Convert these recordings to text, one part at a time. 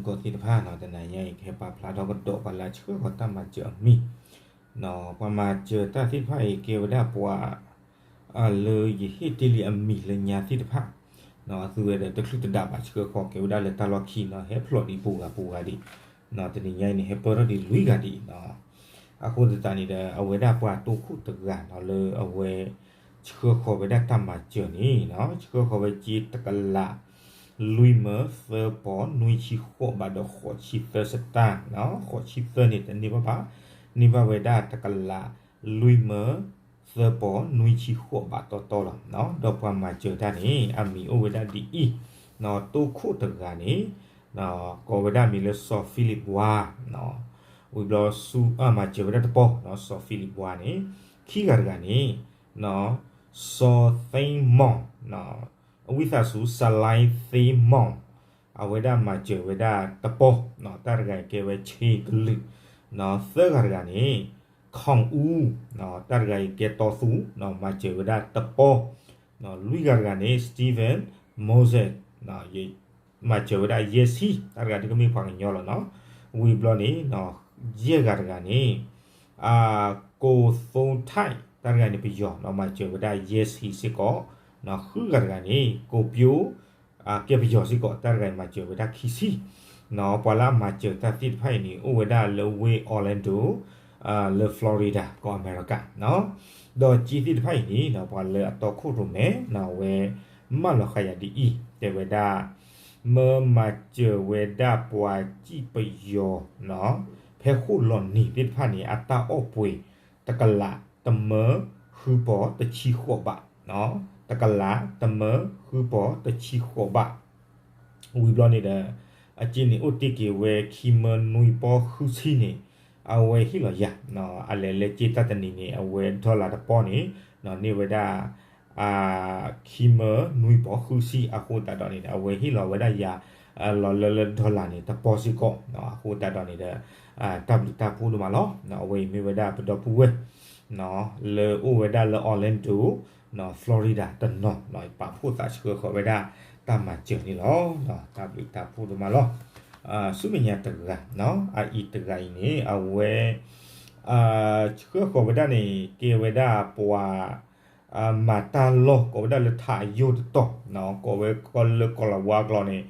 ကီၢ်သ့ၣ်တဖၣ်နီၤ တနၤညါအံၤ ကဟဲပာ်ဖျါထီၣ်ကဒီးပှၤလၢအဆှၢဃီၤတၢ်မၤစၢၤအမံၤ, ပှၤမၤစၢၤတၢ်သ့ၣ်တဖၣ်အံၤ ကဲဝဲဒၣ်ပှၤ လၢယဟ့ၣ်တ့ၢ်လံအမံၤလၢညါသ့ၣ်တဖၣ်, အသုဝဲဒီးတချုးတဒၣ်ဘၣ်ဆှၢဃီၤကဲဝဲဒၣ်လၢတၢ်လီၢ်ခံနီၤ ဟဲဖျိးဒံးပူၤဂၤပူၤဂၤဒံး, တနံၤညါအံၤန့ၣ် ဟဲပၢၢ်ထီၣ်ဒံးလွံၢ်ဂၤဒံးနီၤ, အဃိသတးန့ၣ်ဒီး အဝဲဒၣ်ပှၤတိခိၣ်တဂၤနီၤ လၢအဝဲ ဆှၢဃီၤဝဲဒၣ်တၢ်မၤစၢၤန့ၣ်နီၤ ဆှၢဃီၤဝဲက့တကလး လွံၢ်မၢသၢပီၢ်နွံဆံဃိးဘးဒီးဃိးဆံသၢစတၢၢ်နီၤ ဃိးဆံသၢန့ၣ်တန့ၢ်ဘၣ်ဘၣ်, န့ၢ်ဘၣ်ဝဲဒၣ်တကလး လွံၢ်မၢသၢပီၢ်နွံဆံဃိးဘးတီတီလီၤနီၤ ဒီးပှၤမၤစၢၤတၢ်န့ၣ် အမံၤအိၣ်ဝဲဒၣ်ဒ်အံၤနီၤ တိခိၣ်တဂၤန့ၣ် ကိးဝဲဒၣ်မံၤလၢစီၤဖံလံးပှၤနီၤ ဝံၤဘျီဆူ မၤစၢၤဝဲဒၣ်တပီၢ်နီၤ စီၤဖံလံးပှၤန့ၣ်, ခံဂၤတဂၤန့ၣ် စီၤသ့မီၣ် အဝံသးစူၤ စၤလဲသ့မီၣ် အဝဲဒၣ်မၤစၢၤဝဲဒၣ်တပီၢ်, တၢ်တဂၤအံၤကဲဝဲဆ့ကလုာ်, သၢဂၤတဂၤန့ၣ် ခီၣ်အူ, တၢ်တဂၤအံၤကဲတီသူ, မၤစၢၤဝဲဒၣ်တပီၢ်, လွံၢ်ဂၤတဂၤန့ၣ် Steven Moses မၤစၢၤဝဲဒၣ်ယဲၢ်ဆံ, တၢ်တဂၤဒ်ကမ့ၢ်ပှၤကညီလီၤနီၤ, ဝံၤဘျီန့ၣ် ယဲၢ်ဂၤတဂၤန့ၣ် ကိၢ်သိထၢၣ် တၢ်တဂၤန့ၣ်ပယီၤ မၤစၢၤဝဲဒၣ်ယဲၢ်ဆံစ့ၢ်ကီး, ဃုဂၤတဂၤန့ၣ် ကိၢ်ပၠိ ကဲပယီၤစ့ၢ်ကီး တၢ်တဂၤအံၤမၤစၢၤဝဲဒၣ်ခံဆံ, ပှၤလၢအမၤစၢၤတၢ်သ့ၣ်တဖၣ်အံၤန့ၣ် အိၣ်ဝဲဒၣ်လၢဝ့ၢ် Orlando လၢ Florida ကီၢ်အမဲရကၤ, ဒီးက့သ့ၣ်တဖၣ်အံၤန့ၣ် ပှၤလၢအတီခိၣ်ရိၣ်မဲ အဝဲ မၢလီၤဃာ်ယၤဒ်အံၤ တဲဝဲဒၣ် မၢမၤစၢၤဝဲဒၣ်ပှၤစံၣ်ပယီၤ ဖဲဃိၣ်လီၤနံၤသ့ၣ်တဖၣ်န့ၣ် အတၢ်အီၣ်ပှ့ၤ တကလး တမၢ ဃုပီၢ် တဆံဃိးဘး, တကလး တမၢ ဃုပီၢ် တဆံဃိးဘး ဝံၤဘျီန့ၣ်ဒီး အစ့န့ၣ်အိၣ်တ့ၢ်က့ၤဝဲခံမၢနွံပီၢ်ဃုဆံန့ၣ် အဝဲဟ့ၣ်လီၤယၤ, အလဲၤလၢက့တၢ်တနံၤန့ၣ် အဝဲ dollar တပီၢ်န့ၣ် န့ၢ်ဝဲဒၣ် ခံမၢနွံပီၢ်ဃုဆံ အဃိသတးဒီးန့ၣ်ဒီး အဝဲဟ့ၣ်လီၤဝဲဒၣ်ယၤ လီၤလၢလၢ dollar န့ၣ် တပီၢ်စ့ၢ်ကီး, အဃိသတးဒီးန့ၣ်ဒီး တၢ်ဘျုးတၢ်ဖှိၣ်ဒိၣ်မးလီၤ. အဝဲအံၤမ့ၢ်ဝဲဒၣ်ပဒီပုၢ်ဝဲၢ် လၢအိၣ်ဝဲဒၣ်လၢ Orlando Florida တနီၤ ပာ်ဖှိၣ်သးဆှၢဃီၤဝဲဒၣ်တၢ်မၤစၢၤန့ၣ်လီၤ. တၢ်ဘျုးတၢ်ဖှိၣ်ဒိၣ်မးလီၤ. ဆူမဲာ်ညါတဂၤ အအံၤတဂၤအံၤန့ၣ် အဝဲ ဆှၢဃီၤဝဲဒၣ်န့ၣ် ကဲဝဲဒၣ်ပှၤ မၤတၢ်လီၢ် ကိးဝဲဒၣ်လၢထးယိာ်တတီၤ ကိးဝဲကီၢ်လၢကီၢ်လၤဝါကျိာ်န့ၣ်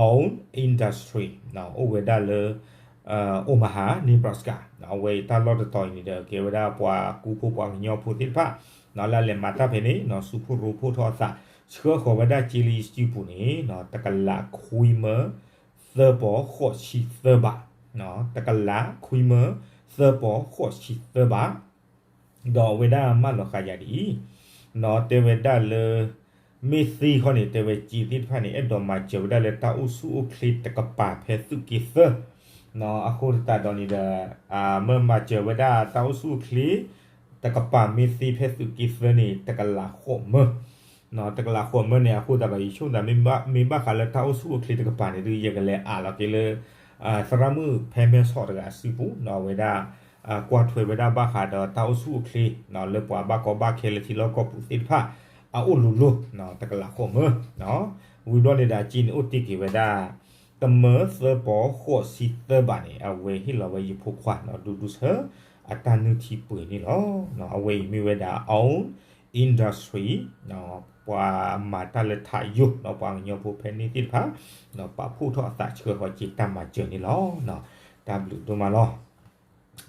Own Industry အိၣ်ဝဲဒၣ်လၢ Omaha Nebraska အဝဲအံၤတၢ်လီၢ်တတီၤအံၤန့ၣ်ဒီး ကဲဝဲဒၣ်ပှၤကူဖိပှၤကညီဖိသ့ၣ်တဖၣ် လၢအလဲၤမၤတၢ်ဖဲန့ၣ် ဆူၣ်ဖှိၣ်ရိဖှိၣ်ထီၣ်အသး ဆှၢဃီၤဝဲဒၣ်က့လၢယစုပူၤန့ၣ် တကလးခွံမၢ သၢပီၢ်ဃိးဆံသၢဘး, တကလးခွံမၢ သၢပီၢ်ဃိးဆံသၢဘး ဒီးအဝဲဒၣ်မၢလီၤဃာ်ယၤဒ်အံၤ, တဲဝဲဒၣ်လၢ မ့ၢ်သ့ခီန့ၣ် တဲဝဲက့သ့ၣ်တဖၣ်န့ၣ် အဲၣ်ဒိးမၤစၢၤဝဲဒၣ်လၢတၢ်အိၣ်ဆူၣ်အိၣ်ချ့တကပၤဖဲသုးက့သၢ, အဃိသတးဒီးန့ၣ်ဒီး မၢမၤစၢၤဝဲဒၣ်တၢ်အိၣ်ဆူၣ်အိၣ်ချ့ တကပၤမ့ၢ်သ့ဖဲသုးက့သၢန့ၣ် တကလးဃိးမၢ, တကလးဃိးမၢန့ၣ် အဃိသတးဒီး ယဆိကမိၣ်သးမ့ၢ်ဘၣ်ဃးလၢတၢ်အိၣ်ဆူၣ်အိၣ်ချ့တကပၤန့ၣ် ဒုးယကလဲၤအးလီၤက့ၤလၢ သရၣ်မုၣ်ဖဲမဲဆီးတဂၤအစုပူၤ အဝဲဒၣ် ကွၢ်ထွဲဝဲဒၣ်ဘၣ်ဃးဒီးတၢ်အိၣ်ဆူၣ်အိၣ်ချ့ လၢပှၤဘၣ်ကီဘၣ်ခဲလၢထံလီၢ်ကီၢ်ပူၤသ့ၣ်တဖၣ် အအိၣ်လိၤလိၤ တကလးဃိးမၢ, ဝံၤဘျီန့ၣ်ဒီး အက့န့ၣ်အိၣ်တ့ၢ်က့ၤဝဲဒၣ် တမၢသၢပီၢ်ဃိးဆံသၢဘးန့ၣ် အဝဲဟ့ၣ်လီၤဝဲယဖိခွါ ဒူဒူဆၢ အတၢ်နုၢ်ထံပှ့ၤန့ၣ်လီၤ. အဝဲအံၤမ့ၢ်ဝဲဒၣ် Own Industry ပှၤမၤတၢ်လၢထးယိာ် ပှၤကညီဖိဖဲန့ၣ်သ့ၣ်တဖၣ် ပာ်ဖှိၣ်ထီၣ်အသးဆှၢဃီၤက့ၤတၢ်မၤစၢၤန့ၣ်လီၤ. တၢ်ဘျုးဒိၣ်မးလီၤ.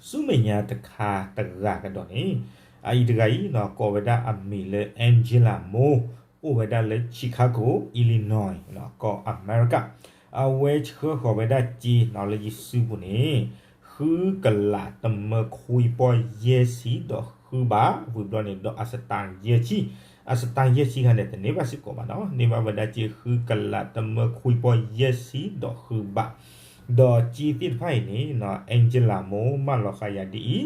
ဆူမဲာ်ညါတခါတဂၤကဒီးန့ၣ် အအံၤတဂၤအံၤ ကိးဝဲဒၣ်အမံၤလၢ Angela Mo အိၣ်ဝဲဒၣ်လၢ Chicago Illinois ကီၢ်အမဲရကၤ အဝဲဆှၢဃီၤဝဲဒၣ်က့လၢယစုပူၤန့ၣ် ဃုကလးတမၢခွံပီၢ်ယဲၢ်ဆံဒီးဃုဘး ဝံၤဘျီန့ၣ်ဒီးအစတၢ်ယဲၢ်ဆံ, အစတၢ်ယဲၢ်ဆံခါန့ၣ် တန့ၢ်ဘၣ်စ့ၢ်ကီးဘၣ်နီၤ န့ၢ်ဘၣ်ဝဲဒၣ်က့ဃုကလးတမၢခွံပီၢ်ယဲၢ်ဆံဒီးဃုဘး ဒီးက့သ့ၣ်တဖၣ်အံၤန့ၣ် Angela Mo မၢလီၤဃာ်ယၤဒ်အံ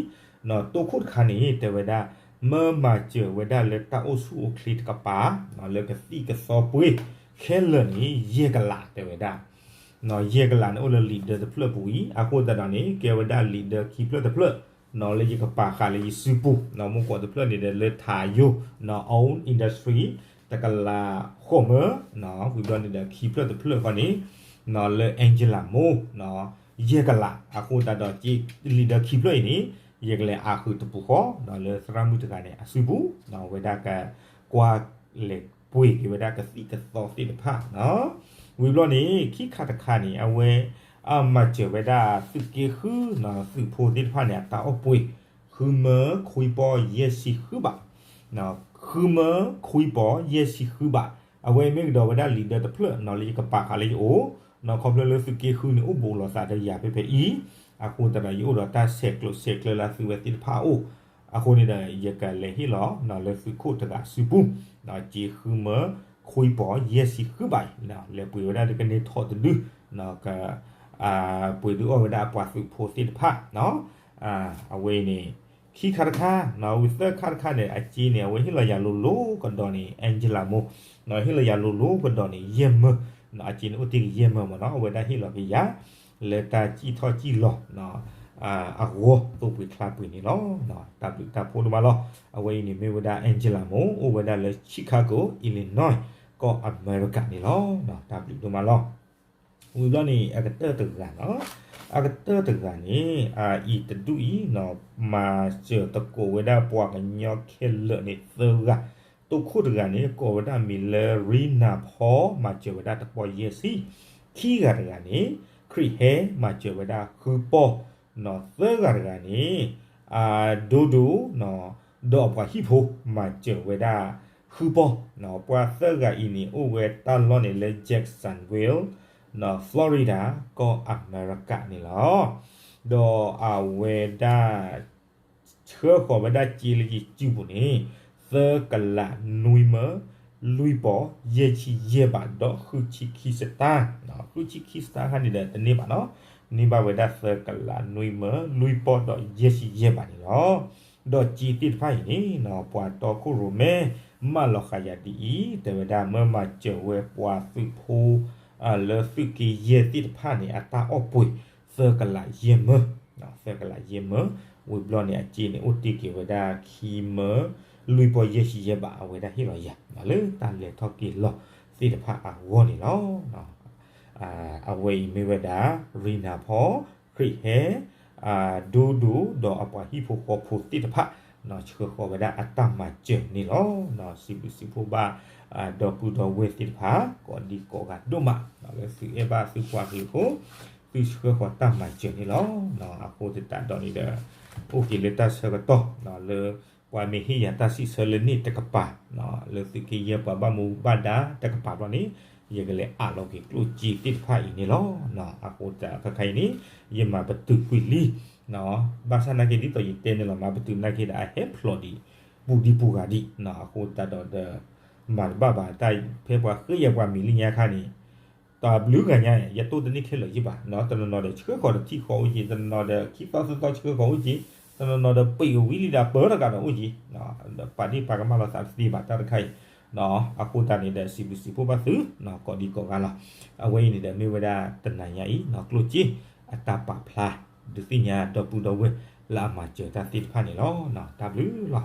ၤ, တိခိၣ်တခါန့ၣ် တဲဝဲဒၣ် မၢမၤစၢၤဝဲဒၣ်လၢတၢ်အိၣ်ဆူၣ်အိၣ်ချ့တကပၤ လၢကသံၣ်ကသီပှ့ၤ ခဲလၢာ်န့ၣ် ယဲၢ်ကလး တဲဝဲဒၣ် ယဲၢ်ကလးန့ၣ်အိၣ်လၢလံာ်ဒၢတဖျၢၣ်ပူၤအံၤ အဃိသတးဒီးန့ၣ် ကဲဝဲဒၣ်လံာ်ဒၢခံဖျၢၣ်တဖျၢၣ် လၢယကပာ်ဃာ်လၢယစုပူၤ မ့ၢ်ကွီးတဖျၢၣ်န့ၣ်ဒီးလၢထးယိာ် Own Industry တကလးဃိးမၢ ဝံၤဘျီန့ၣ်ဒီးခံဖျၢၣ်တဖျၢၣ်ဃီန့ၣ် လၢ Angela မိၢ် ယဲၢ်ကလး အဃိသတးဒီး က့လံာ်ဒၢခံဖျၢၣ်အံၤန့ၣ် ယကလဲၤအါဃုာ်တပူၤဃီ လၢသရၣ်မုၣ်တဂၤန့ၣ်အစုပူၤ ဝဲဒၣ်ကကွၢ်လဲၤပှ့ၤက့ၤဝဲဒၣ်ကသံၣ်ကသီသ့ၣ်တဖၣ် ဝံၤဘျီန့ၣ် ခံခါတခါန့ၣ် အဝဲ အမၤစၢၤဝဲဒၣ်သုးက့ဃု သုးဖိသ့ၣ်တဖၣ်န့ၣ် အတၢ်အီၣ်ပှ့ၤ ဃုမၢခွံပီၢ်ယဲၢ်ဆံဃုဘး ဃုမၢခွံပီၢ်ယဲၢ်ဆံဃုဘး အဝဲမ့ၢ်ကဒီးဝဲဒၣ်လံာ်ဒၢတဖျၢၣ် လၢယကပာ်ဃာ်လၢယအိၣ် ခီဖျိလၢသုးက့ဃုန့ၣ် အိၣ်ဘူးလိာ်သးဒီးယၤဖဲဖဲအံၤ အဃိသတးဒီး ယအိၣ်ဒီးတၢ်ဆဲးကျိးဆဲးကျၢလၢသုဝဲသ့ၣ်တဖၣ်အအိၣ် အဃိန့ၣ်ဒီး ယကလဲၤဟ့ၣ်လီၤလၢသုးခိၣ်တဂၤအစုပူၤ က့ဃုမၢခွံပီၢ်ယဲၢ်ဆံဃုဘးအံၤ လဲၤပှ့ၤဝဲဒၣ်လၢကန့ၢ်ထီၣ်တဒု ပှ့ၤဒုးအီၣ်ဝဲဒၣ်အပှၤသုးဖိသ့ၣ်တဖၣ် အဝဲအံၤန့ၣ် ခံခါတခါ ဝံၤသၢခါတခါန့ၣ် အက့န့ၣ် အဝဲဟ့ၣ်လီၤယၤလိၤလိၤကဒီးန့ၣ် Angela မိၢ် ဟ့ၣ်လီၤယၤလိၤလိၤကဒီးန့ၣ် ယဲၢ်မၢ အက့န့ၣ်အိၣ်တ့ၢ်ကယဲၢ်မၢမ့ၢ်နီၤ အဝဲဒၣ်ဟ့ၣ်လီၤက့ၤယၤ လၢတၢ်စံၣ်ထီၣ်စံၣ်လီၤ အဂီၢ်သိပှ့ၤချါပှ့ၤန့ၣ်လီၤ. တၢ်ဘျုးတၢ်ဖှိၣ်ဒိၣ်မးလီၤ. အဝဲအံၤန့ၣ်မ့ၢ်ဝဲဒၣ် Angela မိၢ် အိၣ်ဝဲဒၣ်လၢ Chicago Illinois ကီၢ်အမဲရကၤန့ၣ်လီၤ. တၢ်ဘျုးဒိၣ်မးလီၤ. ဝံၤဘျီန့ၣ် အကတၢၢ်တဂၤနီၤ အကတၢၢ်တဂၤန့ၣ် အအံၤတဒူၣ်အံၤ မၤစၢၤသကိးဝဲဒၣ်ပှၤကညီခဲလၢာ်န့ၣ်သၢဂၤ တိခိၣ်တဂၤန့ၣ် ကိးဝဲဒၣ်မံၤလၢ Rina Paul မၤစၢၤဝဲဒၣ်တပီၢ်ယဲၢ်ဆံ ခံဂၤတဂၤန့ၣ် ခရံာ်ဟဲ မၤစၢၤဝဲဒၣ်ဃုပီၢ် သၢဂၤတဂၤန့ၣ် ဒိဒိ ဒီးအပှၤဟံၣ်ဖိ မၤစၢၤဝဲဒၣ်ဃုပီၢ် ပှၤသၢဂၤအံၤန့ၣ် အိၣ်ဝဲတၢ်လီၢ်န့ၣ်လၢ Jacksonville Florida ကီၢ်အမဲရကၤန့ၣ်လီၤ. ဒီးအဝဲဒၣ် ဆှၢဃီၤဝဲဒၣ်စ့လၢယစုပူၤန့ၣ် သၢကလးနွံမၢ လွံၢ်ပီၢ်ယဲၢ်ဆံယဲၢ်ဘးဒီးဃုဆံခံစတၢ်, ဃုဆံခံစတၢ်ခါန့ၣ်ဒီးတန့ၢ်ဘၣ်နီၤ, န့ၢ်ဘၣ်ဝဲဒၣ်သၢကလးနွံမၢ လွံၢ်ပီၢ်ဒီးယဲၢ်ဆံယဲၢ်ဘးန့ၣ်လီၤ. ဒီးစ့သ့ၣ်တဖၣ်အံၤန့ၣ် ပှၤတီခိၣ်ရိၣ်မဲ မၢလီၤဃာ်ယၤဒ်အံၤ, တဲဝဲဒၣ်မၢမၤစၢၤဝဲပှၤသုးဖိ လၢသုးက့ယဲၢ်သ့ၣ်တဖၣ်န့ၣ် အတၢ်အီၣ်ပှ့ၤ သၢကလးယဲၢ်မၢ, သၢကလးယဲၢ်မၢ, ဝံၤဘျီန့ၣ် အစ့န့ၣ် အိၣ်တ့ၢ်က့ၤဝဲဒၣ်ခံမၢ လွံၢ်ပီၢ်ယဲၢ်ဆံယဲၢ်ဘး အဝဲဒၣ်ဟ့ၣ်လီၤယၤ လၢတၢ်လဲၤထီၣ်က့ၤလီၤသ့ၣ်တဖၣ်အဂီၢ်န့ၣ်လီၤ. အဝဲအံၤမ့ၢ်ဝဲဒၣ် ရံနၤဖီ, ခရံာ်ဟဲ, ဒိဒိ ဒီးအပှၤဟံၣ်ဖိဃီဖိသ့ၣ်တဖၣ် ဆှၢဃီၤဝဲဒၣ်အတၢ်မၤစၢၤန့ၣ်လီၤ. စံးဘျုးစံးဖှိၣ်ဘၣ် ဒီပုၢ်ဒီဝဲၢ်သ့ၣ်တဖၣ် ကိးဒံကိးဂၤဒိၣ်မး လၢသုအဲၣ်ဘၣ်သုပှၤကလုာ်အဃိ သုဆှၢဃီၤတၢ်မၤစၢၤန့ၣ်လီၤ. အဃိသတးဒီးန့ၣ်ဒီး အိၣ်က့ၤလၢတၢ်ဆၢကတီၢ် လၢပှၤမ့ၢ်ဟ့ၣ်ယၤတၢ်စံးဆၢလၢန့ၣ်တကပၤ လၢသုးက့ယဲၢ်ပှၤဘၣ်မူဘၣ်ဒါတကပၤဘျီန့ၣ် ယကလဲၤအးလီၤက့ၤကျိၣ်စ့သ့ၣ်တဖၣ်အံၤန့ၣ်လီၤ. အဃိသတးခဲခါအံၤန့ၣ် ယမၤပတုာ်ကွံာ်လံ ဘၣ်ဆၣ်နာ်က့ဒ်သိးယတဲန့ၣ်လီၤ မၤပတုာ်နာ်က့ဒီးအဟဲဖျိးဒံး ပူၤဒံးပူၤဂၤဒံး အဃိသတးဒီးဒီး မၤတဘၣ်ဘၣ် တၢ်ဖဲပှၤဃ့ယၤပှၤမံၤလၢညါခါန့ၣ် တၢ်ဘျုးဂၤညါ ယတိၢ်တန့ၢ်ခဲလၢာ်ယံၣ်ဘၣ် တနီၤနီၤဒီးဆှၢဃီၤတထံၣ်ဃီအိၣ်က့ၤ တနီၤနီၤဒီးခံသီသၢသီဆှၢဃီၤအိၣ်က့ၤ တနီၤနီၤဒီးပံးဝံၤလံဒီးပၢတကးဒီးအိၣ်က့ၤ ပာ်ဒ့ၣ်ပာ်ကမၣ်လိာ်သးတသ့ဘၣ်တၢ်တခါအံၤ အဃိသတးန့ၣ်ဒီးစံးဘျုးစံးဖှိၣ်ဘၣ်သု ကိးဒံကိးဂၤလီၤ. အဝဲအံၤန့ၣ်ဒီးမ့ၢ်ဝဲဒၣ်တနၤညါအံၤ ကျိၣ်စ့အတၢ်ပာ်ဖျါ ဒုးသ့ၣ်ညါဒီပုၢ်ဒီဝဲၢ်လၢအမၤစၢၤတၢ်သ့ၣ်တဖၣ်န့ၣ်လီၤ. တၢ်ဘျုးလီၤ.